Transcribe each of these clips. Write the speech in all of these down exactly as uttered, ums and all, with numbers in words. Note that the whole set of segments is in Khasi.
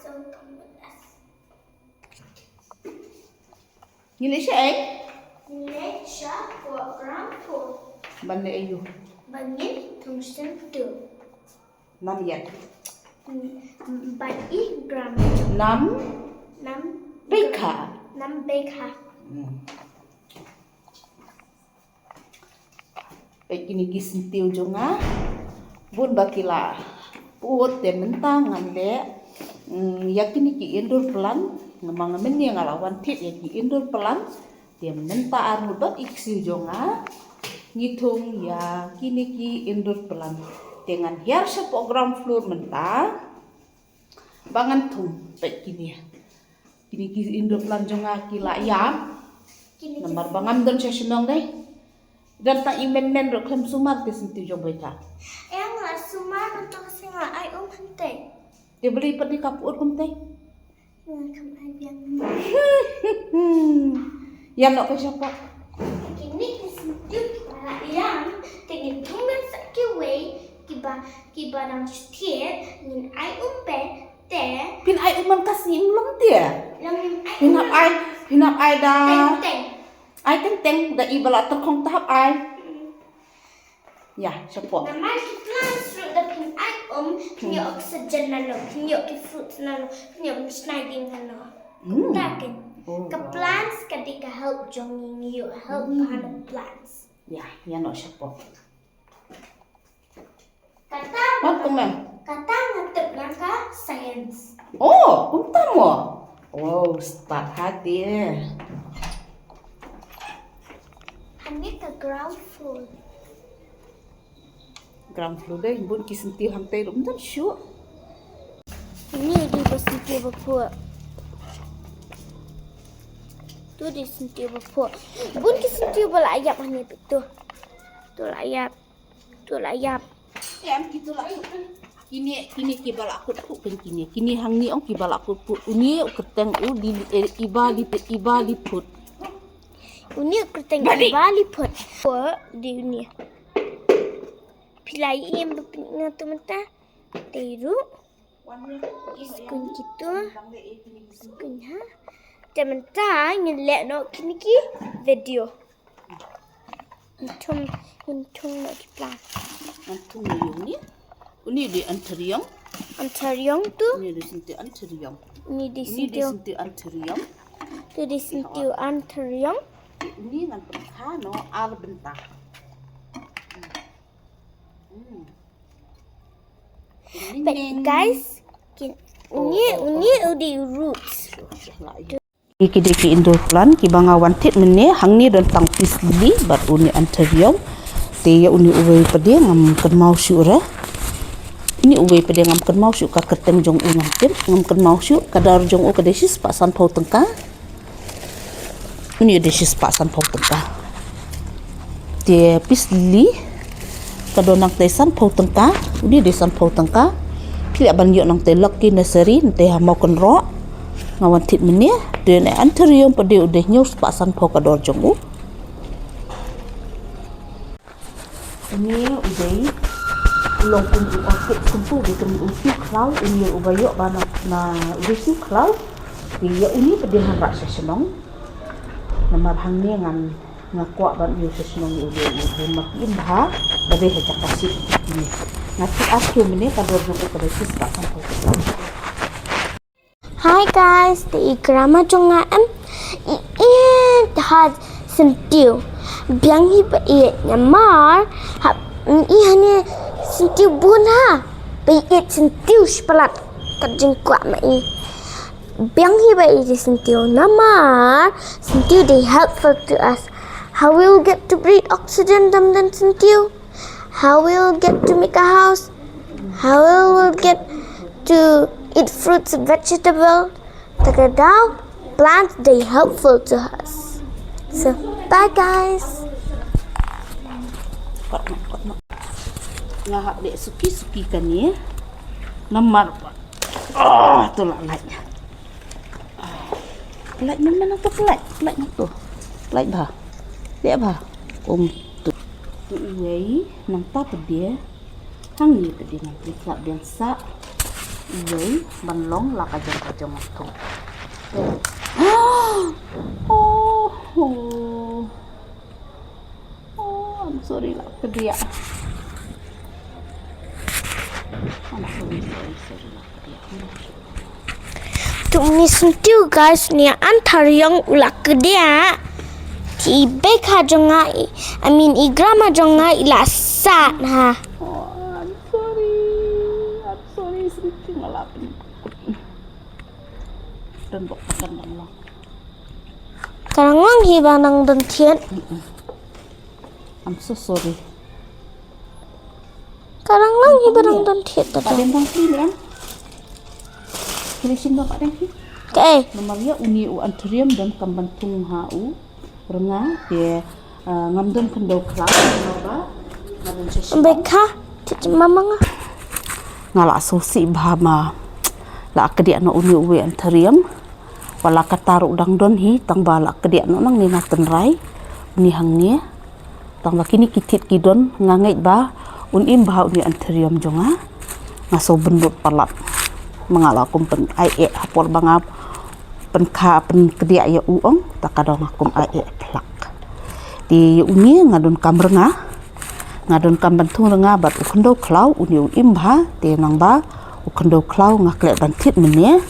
So come with us. Ngi leit shaei? Ngi leit sha program four. Ban leit aïu? Ban ngin thung shyntur. Nam ïa. Ban i gram. Nam. Nam. Baikha. Nam baikha. Hmm. Peit kine ki syntiew jong nga. Bun ba ki la put te mynta ngan leh. Hmm, ïa kine ki indoor plant, nga ma nga mynne nga la wan thied ïa ki indoor plant. Te mynta arngut bad i ksiew jong nga ngi thung ïa kine ki indoor plant. Te ngan hiar shapoh ground floor mynta ba ngan thung peit kine. Kine ki indoor plant jong nga ki la ïap. Namar ba ngam don sha shnong dei. Don tang i men men ruh khlem sumar te syntiew jong baita. Ïa nga sumar mynta ka sngi nga ai um hangtei. Te balei pat di ka put kumtei? Nga kam ai biang. Ïa noh ka shapoh. Kine ki syntiew kiba la ïam te ngin thung biang sa kiwei kiba kiba dang shu thied ngin ai um peit te. Phin ai um man ka sngi ym long te. Long ngin ai. Phin hap ai, phin hap ai da. Teng teng. Ai teng teng da iba la tyrkhong te hap ai. Ïa, shapoh. Namar ki plants ruh da phin ai um, phin ïoh oxygen nano, phin ïoh ki fruits nano, phin ïoh mynsngi ding nano. Hmm. Kumta kein. Oh, ka wow. Plants ka dei ka help jong ngi, ngi ïoh help bha na plants. Ïa, ïa noh shapoh. Kata. Wat kumne. Kata nga tip na ka science. Oh, kumta mo. Wow, start hati eh. Hangne ka ground floor. Ground floor dei, bun ki syntiew hangtei ruh ym don shuh. Ini dei ba syntiew ba phuh. Tu dei syntiew ba phuh. Bun ki syntiew ba la ïap hangne peit tu. Tu la ïap. Tu la ïap. Em, kitu la. Kine, kine kiba la kut kut kan kine. Kine hangne ong kiba la kut kut. Une u kyrteng u di, eh, iba di, iba di put. Une u kyrteng iba di put. Put di une. Phi la ïohi em ba pynïoh tu mynta. Te ruh. Skun kitu. Skun ha. Te mynta ngin leh noh kine ki video. Ngin thung, ngin thung noh ki plant. Ngin thung noh ïa une. Une dei anthurium. Anthurium tu. Une dei syntiew anthurium. Une dei syntiew anthurium. Tu dei syntiew anthurium. Une ngan pynkha noh ar bynta. Hmm. But guys, kin, une, une u dei roots. Ki dei ki indoor plant kiba nga wan thied mynne, hangne don tang peace lily bad une anthurium. Te ïa une uwei pat de ngam kynmaw shuh re. Une uwei pat de ngam kynmaw shuh ka kyrteng jong u, ngam tip, ngam kynmaw shuh, ka dor jong u ka dei shispah sanphew tyngka. Une dei shispah sanphew tyngka. Te peace lily ka don nangtei sanphew tyngka. Une dei sanphew tyngka. Phi lah ban ïoh nangtei Lucky Nursery, nangtei ha Mawkynroh. Nga wan thied mynne. Te une anthurium pat de u dei hynñiew spah sanphew ka dor jong u. Une u dei, u long kum u orchid kumtu, u dei kum u siew khlaw, une uba ïoh ba na, na u dei siew khlaw. Te ïa une pat de ngan rah sha shnong. Namar hangne ngan, nga kwah ban ïoh sha shnong ïa u dei, u dei ma ki im bha, ba dei ha jaka shit une. Nga thied ar kiew mynne, ka dor jong u ka dei shispah sanphew. Hi guys, te i grandma jong nga em, i ïeit ha syntiew. Biang hi ba ïeit namar hap i hangne syntiew bun ha. Ba ïeit syntiew shi palat, ka jingkwah ma i. Biang hi ba ïeit syntiew namar syntiew they helpful to us. How we'll get to breathe oxygen dam dan syntiew. How we'll get to make a house? How we'll get to eat fruits and vegetable? Takadau, plants, they helpful to us. So, bye guys. Nga hap leh suki-suki kane. Namar ba. Ah, tu lah light. Pynlait mynta nangto, pynlait, pynlait nangto. Pynlait bha. Leh bha. Um tu. Tu uwei nangta pat de. Hangne pat de ngan pynlait biang sah. Iwei ban long la ka jong ka jong nga thung. Oh, oh. Oh, I'm sorry, la kdiah. I'm sorry, sorry, sorry, la kdiah. To ngin syntiew guys, une u Anthurium u la kdiah. Te i Becca jong nga i, I mean i Grandma jong nga i la sat ha. Oh, I'm sorry. I'm sorry, syntiew nga la pyn. Don bok patan dang long. Ka dang long hi ba dang don thied. I'm so sorry. Ka dang long hi ba dang don thied ta. Pat dem dang pli ne em. Kili sim dang pat dem hi. Kaei? Namar ïa une u Anthurium don kam ban thung ha u rnga te, ah, ngam don khyndew khlaw namar ba nga don sha shnong. Becca, thied mama nga. Nga la sngewsih bha ma la kdiah noh une uwei Anthurium. Wat la katta ruh dang don hi tang ba la kdiah noh nangne na tynrai. Une hangne. Tang ba kine ki thied ki don, nga ngeit ba un im bha une Anthurium jong nga. Nga sngewbynrut palat. Ma nga la kum pyn ai eh ha por ba nga pynkha pynkdiah ïa u ong, ta ka dang kum ai eh phlak. Te ïa une nga don kam rnga. Nga don kam ban thung rnga bad u khyndew khlaw, une u im bha, te nang ba u khyndew khlaw nga klet ban thied mynne.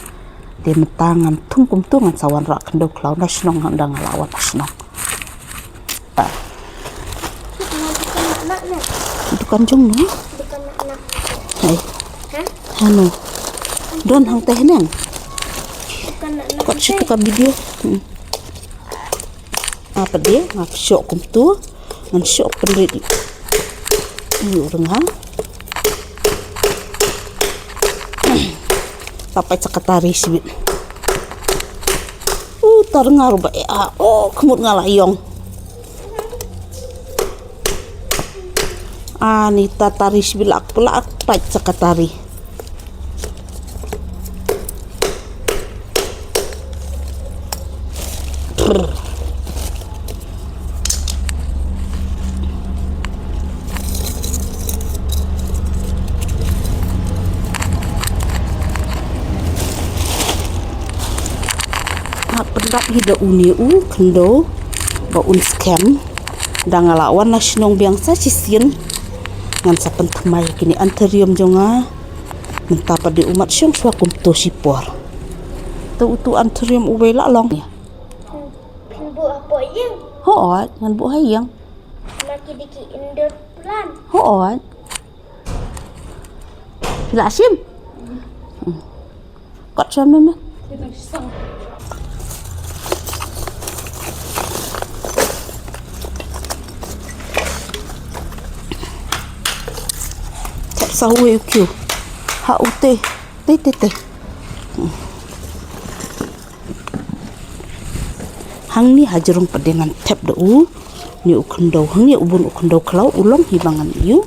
Te mynta ngan thung kumtu ngan sa wanrah khyndew khlaw na shnong, hynda nga la wan na shnong. Ah. Dukan jong no? Hai. Hano? Don hangta haneng. Kot shu tu ka video. Hmm. Apa dia? Ngap syok kumtu. Ngan syok pynrit. Ïu rnga. Tapai sa ka tari sibit. U tar nga ruh ba eh, ah, oh, khmut nga la ïong. Ani ta tari sibit la, la pait sa ka tari. Nga pyndap hi da une u khyndew ba un skhem. Da nga la wan na shnong biang sa shisien ngan sa pynthymmai kine Anthurium jong nga. Mynta pat de u mat shong shuwa kumto shipor. To utu Anthurium uwei la long. Phin buh hapoh ïing. Hooid, ngan buh ha ïing. Ma ki dei ki indoor plant. Hooid. Phi la shim? Hmm. Kot shwa me me. Thep sa uwei u kiew. Ha u te. Te te te. Hmm. Hangne ha jrong pat de ngan thep da u. Une u khyndew hangne u bun u khyndew khlaw u long hi ba ngan ïoh.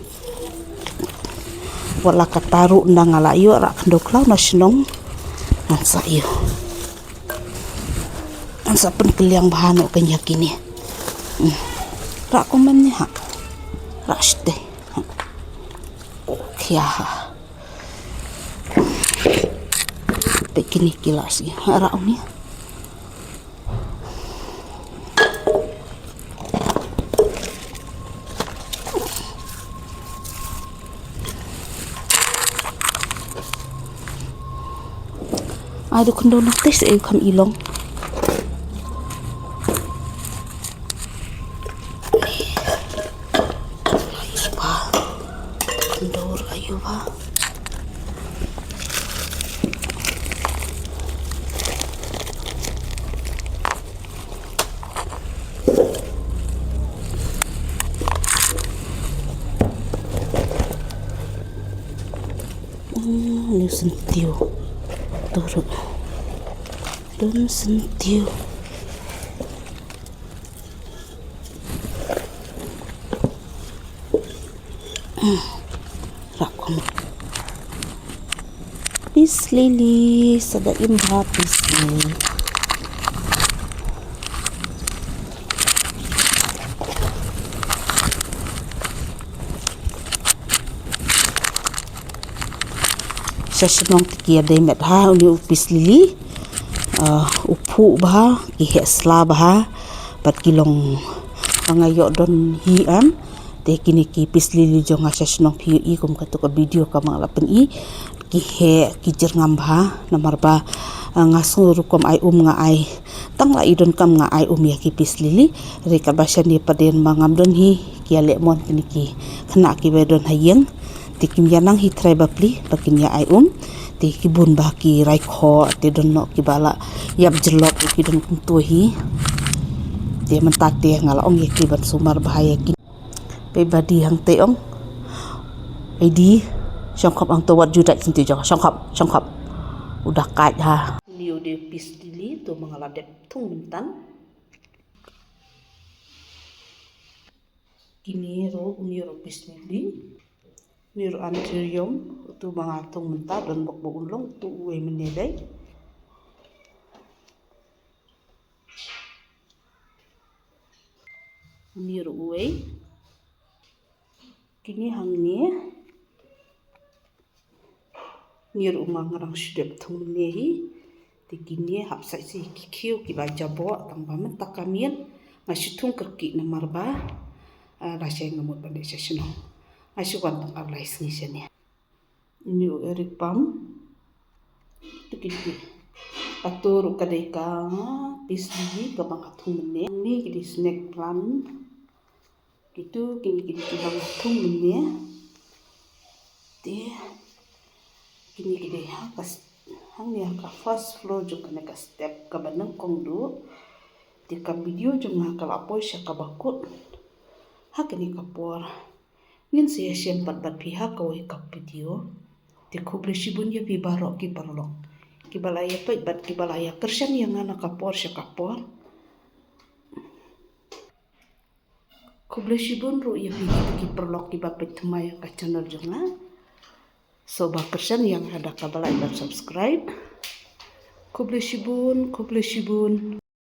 Wat la katta ruh nda nga la ïoh rah khyndew khlaw na shnong. Ngan sa ïoh. Ngan sa pynkylliang bha noh kane ïa kine. Hmm. Rah kumne ha. Rah shatei. Ha. Okay ha. Te kine ki la sih. Rah une. Ai, du khyndew na te se kam i long. Ayu ba. Khyndew ayu ba. Hmm, ni syntiew. Turut. Dun syntiew. Hmm. Rakum. Peace lily, sa da im bha peace lily. Shnong te ki ïa dei met ha une u peace lily. Ah, u phuh bha, ki heh sla bha, bad ki long ba nga ïoh don hi em. Te kine ki peace lily jong nga sha shnong phi ïohi kum katu ka video kaba nga la pyni. Ki heh, ki jyrngam bha, namar ba, ah, nga sngew rukom ai um nga ai. Tang la i donkam nga ai um ïa ki peace lily. Hynrei katba shane pat dei ba ngam don hi, ki ïa leh mon kine ki khynnah kiba don ha ïing. Te kim ïa nang hi trai bapli ba kin ïa ai um. Te ki bun bha ki rai khoh, te don noh kiba la ïap jyllop, ki don kumto hi. Te mynta te nga la ong ïa ki ban sumar bha ïa ki. Peit ba die hangtei ong. Ei die, shong khop hangto wat ju dait senti jong, shong khop, shong khop. U da kait ha. Une u dei peace lily, to ma nga la dep thung mynta. Kine ruh, une ruh peace lily. Une ruh anthurium, utu ma nga thung mynta, don bok ba un long, utu uwei mynne dei. Une ruh uwei. Kine hangne. Une ruh ma nga dang shu dep thung mynne hi. Te kine hap sait sa ki khiew kiba jaboh, tang ba mynta ka miet nga shu thung kyrkieh namar ba, ah, lashai nga mut ban leit sha shnong. Nga shu wan tang ar lai sngi shane. Une u Eric palm. Te kine ki. Kato ruh ka dei ka peace lily kaba nga thung mynne. Une ki dei snake plant. Kitu kine ki dei kiba nga thung mynne. Te kine ki dei ha ka s-, hangne ha ka first floor jong kane ka step kaba nyngkong duh. Te ka video jong nga ka la poi sha kaba kut ha kane ka por. Ngin sa ïashem pat bad phi ha kawei ka video. Te khublei shibun ïa phi baroh ki paralok kiba la ïa peit bad kiba la ïa kyrshan ïa nga na ka por sha ka por. Khublei shibun ruh ïa phi ki paralok kiba peit thymmai ïa ka channel jong nga. Sngewbha kyrshan ïa nga da kaba like bad subscribe. Khublei shibun, khublei shibun.